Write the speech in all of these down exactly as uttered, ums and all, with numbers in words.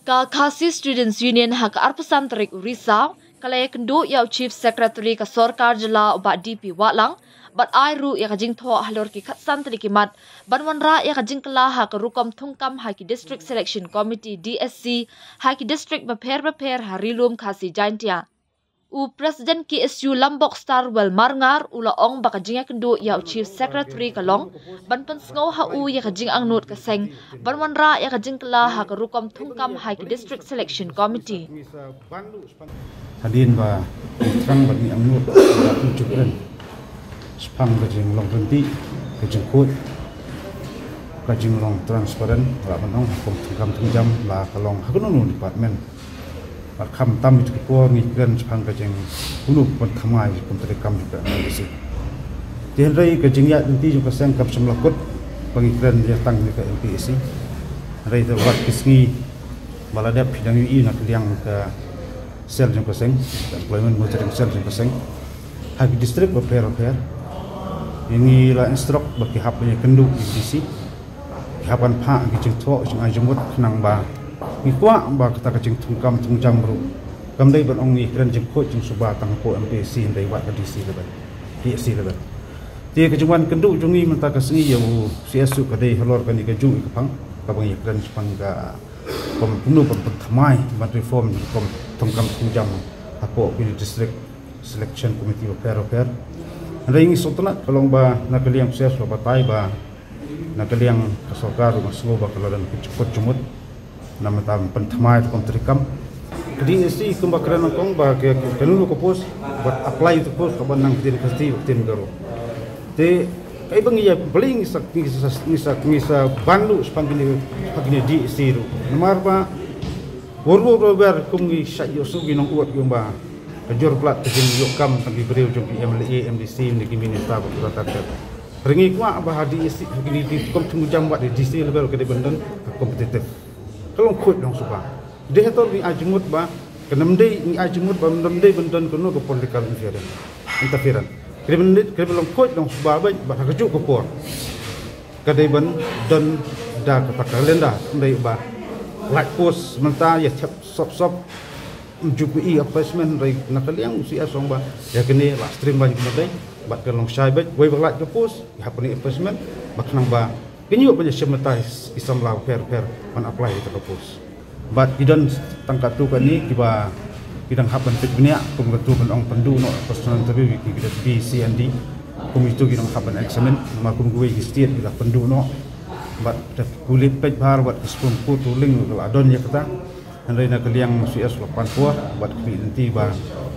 Ka Khasi Students Union ha ka arphew san tarik u Risaw ka la ïakynduh ïa u Chief Secretary ka Sorkar Jylla u Bah D P Wahlang bad ai ruh ïa ka jingthoh halor ki khatsan tylli ki mat ban wanrah ïa ka jingkylla ha ka rukom thungkam ha ki District Selection Committee, D S C, ha ki district bapher bapher ha Ri Lum Khasi Jaintia. U President K S U Lambok Starwell Marngar u la ong ba ka jingïakynduh ïa u Chief Secretary ka long ban pynsngew ha u ïa ka jingangnud ka seng ban wanrah ïa ka jingkylla ha ka rukom thungkam ha ki District Selection Committee. Hadien ba ngi thrang ba ngi angnud ba ngi ju kren shaphang ka jinglong ryntih, ka jingkhuid, ka jinglong transparent, la ban ong ha ka rukom thungkam thungjam la ka long ha kano kano department. Bad khamtam ïa ki por ngi kren shaphang ka jingpynlong pynthymmai kum treikam jong ka M P S C. Te hynrei ka jingïaid lynti jong ka seng kam shym la kut ba ngi kren ïa tang ïa ka M P S C. Hynrei te wat ki sngi ba la dep phi dang ïohi na ka liang ka cell jong ka seng, ka employment monitoring cell jong ka seng, ha ki district bapher bapher. Ngi la instruct ba ki hap ban ïakynduh ïa ki D C. Ki hap ban phah ki jingthoh jingai jingmut khnang ba ngi kwah ba kata ka jingthungkam thungjam ruh kam dei ban ong ngi kren jingkhuid jingsuba tang hapoh M P S C hynrei wat ka D C level, D S C level. Te ka jingwan kynduh jong ngi mynta ka sngi ïa u C S ruh ka dei halor kane kajuh ka phang kaba ngi kren shaphang ka rukom kumno ban pynthymmai ban reform rukom thungkam thungjam hapoh kine district selection committee bapher bapher. Hynrei ngi sngewtynnat ka long ba na ka liang u C S la batai ba na ka liang ka sorkar ruh nga sngew ba ka la don ka jingkhuid jingmut na ka bynta ban pynthymmai rukom treikam. Ka D S C kumba kren nyngkong ba ka, ka, kano kano ka post bad apply to post kaba nang ktien Khasi bad ktien Garo. Te kaei ba ngi ïa, balei ngi sa, ngi sa, ngi sa, ngi sa ban ruh shaphang kine, shaphang kine D S C ruh. Namar ba War war war war kum ngi shait ïohsngew ki nong ud ïa ba ka jur palat ka jingïoh kam tang ki briew jong ki M L A, M D C ne ki minister ba ki rata ka. Hynrei ngi kwah ba ha D S C ha kine ki rukom thung jam wat D S C level ka dei ban don ka competitive. Ka long khuid long suba. Dei hato ngi ai jingmut ba ka nam dei ngi ai jingmut ba nam dei ban don kano ka political interference. Interference. Ka dei ban dei ka dei ban long khuid long suba ba ba ha kajuh ka por. Ka dei ban don da kata ka kalenda, hynrei ba lait post mynta ïa thep sop sop. Ym ju pynïoh appointment, hynrei na ka liang u C S ong ba ïa kane la streamline kumta bad ka long shai bad wei ba lait ka post ïa hap pynïoh appointment ba khnang ba kin ïoh ban ïa shim mynta ki samla pher pher ban apply ïa ka post. Bad ki don tang katto katne kiba ki dang hap ban peit bniah, kum katto ban ong pynduh noh personal interview ïa ki, ki dei B C and D. Kum ito ki dang hap ban examine, namar kum kiwei ki state ki la pynduh noh. Bad da pule peit bha bad ka Supreme Court ruling ka la don ïa kata. Hynrei na ka liang C S la pan por bad ki lynti ba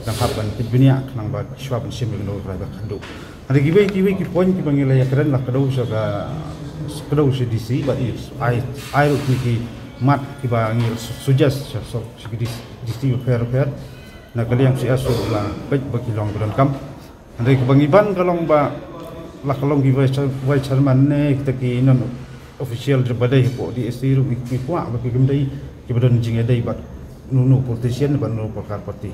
dang hap ban peit bniah khnang ba shuwa ban shim ïa kano ka rai ba khadduh. Hynrei kiwei kiwei ki point kiba ngi la ïakren la kdew sha ka, kdew sha D C bad i ai, ai ruh ki mat kiba ngi la su-, suggest sha, sha, sha ki D C, D C bapher bapher. Na ka liang C S ruh la peit ba ki long ba donkam. Hynrei kaba ngi ban ka long ba la ka long ki vice chair-, vice chairman ne kita ki non official ba dei hapoh D S C ruh ngi, ngi kwah ba ki, kim dei kiba don jingïadei bad uno uno politician bad uno uno party.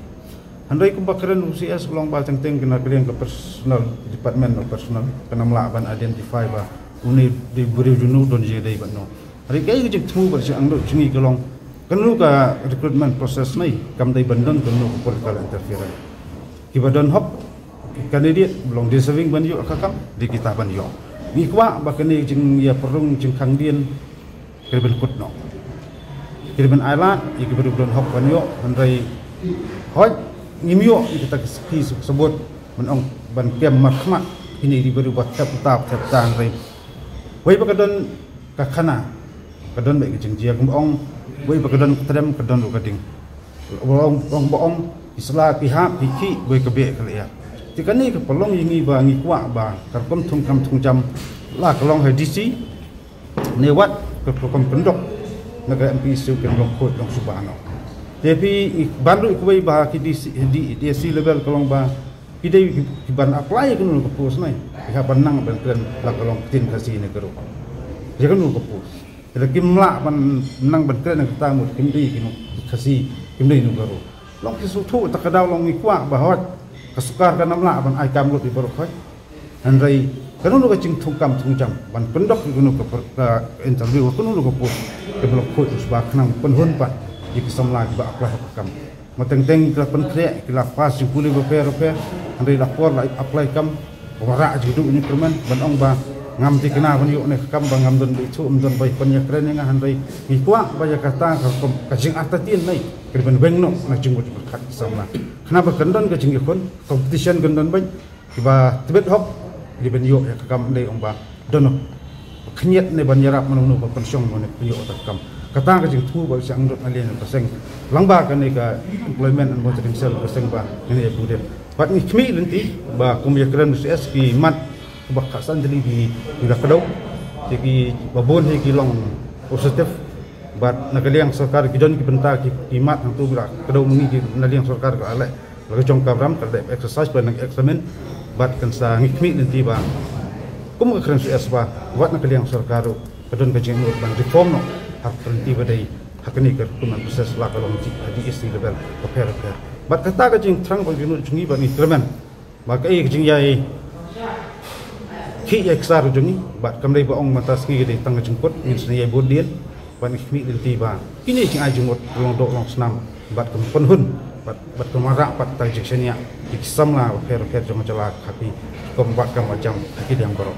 Hynrei kumba kren u C S u long ba teng teng kane ka liang ka personal, department of personal, kan ym lah ban identify ba une dei briew jong no, don jingïadei bad no. Hynrei kaei ka jingthmu bad jingangnud jong ngi ka long kano ka recruitment process ne kam dei ban don kano ka political interference. Kiba don hok, ki candidate ba long deserving ban ïoh ka kam, dei kita ban ïoh. Ngi kwah ba kane ka jingïapyrshang jingkhang dien ka dei ban kut noh. Ka dei ban ailad ïa kiba don hok ban ïoh, hynrei hooid ngim ïoh ïa kita ki sakhi sabut ban ong ban kem markhmat kine ki briew ba thep uta thep uta, hynrei wei ba ka don ka khana ka don bad ka jingjia, kumba ong wei ba ka don ka trem ka don ruh ka ding. Ba ong, ong ba ong ki sla ki hap ki khih, wei ka beh ka leh ïa. Te kane ka pynlong ïa ngi ba ngi kwah ba ka rukom thung kam thung jam la ka long ha D C ne wat ka rukom kyndok na ka M P S C kan long khuid long suba noh. Te phi ban ruh kiwei ba ki D C, D, D S C level ka long ba ki dei ki, ki ban apply kano ka post ne ki hap ban nang ban kren la ka long ktien Khasi ne Garo. Ïa kano ka post. Lada kim lah ban nang ban kren kata mut kim dei kino Khasi, kim dei no Garo. Long ki sngewthuh ta ka daw long ngi kwah ba hooid ka sorkar kan ym lah ban ai kam lut ïa baroh hooid. Hynrei kano ka jingthung kam thung jam ban pyndok ïa kano ka per-, ka interview kano ka post kaba long khuid suba khnang pynhun pat ïa ki samla kiba apply ha ka kam. Ba teng teng ki la pynkhreh, ki la pass jingpule bapher bapher, hynrei la por la apply kam, ba wanrah jingduh jingkyrmen, ban ong ba ngam thikna ban ïoh ne ka kam, ba ngam don ba ithuh, ngam don ba pynïakren ïa nga, hynrei ngi kwah ba ïa kata ka rukom ka jingartatien ne ka dei ban weng noh na jingmut jingpyrkhat ki samla. Khnang ba kan don ka jingïakhun, competition kan don beit, kiba tbit hok, ki dei ban ïoh ïa ka kam, ym dei ong ba don khyndiat ne ban ïarap mano mano ba pynshong mano ne pynïoh ïa ka kam. Kata ka jingthmu ba shu ong lut na liang ka seng, lyngba kane ka Employment and Monitoring Cell ka seng ba ngi ïa bud. Bad ngi khmih lynti ba kum ïakren C S ki mat ba khatsan tylli ki la kdew, te kiba bun hi ki long positive. Bad na ka liang sorkar ki don ki bynta ki, ki mat hangtu ba la kdew, ngi ki na liang sorkar ka la leh la ka jong ka program, ka dei exercise ba nang examine. Bad kan sa ngi khmih lynti ba kum ka kren C S ba wat na ka liang sorkar ruh ka don ka jingmut ban reform noh ha ka lynti ba dei ha kane ka recruitment process la ka long jingeh ha D S C level bapher bapher. Bad kata ka jingthrang ba ngi nud jong ngi ba ngi kyrmen ba kaei ka jingïai khih ïai ksar jong ngi, bad kam dei ba ong mynta sngi ka dei tang ka jingkut, ngin sa ïai bud dien. Bad ngi khmih lynti ba kine ki jingai jingmut ka long doh long snam, bad kan pynhun, bad, bad kan wanrah pat ka jingshaniah ïa ki samla bapher bapher jong ka jylla ha ki kam, bad kam ba jam ha ki liang baroh.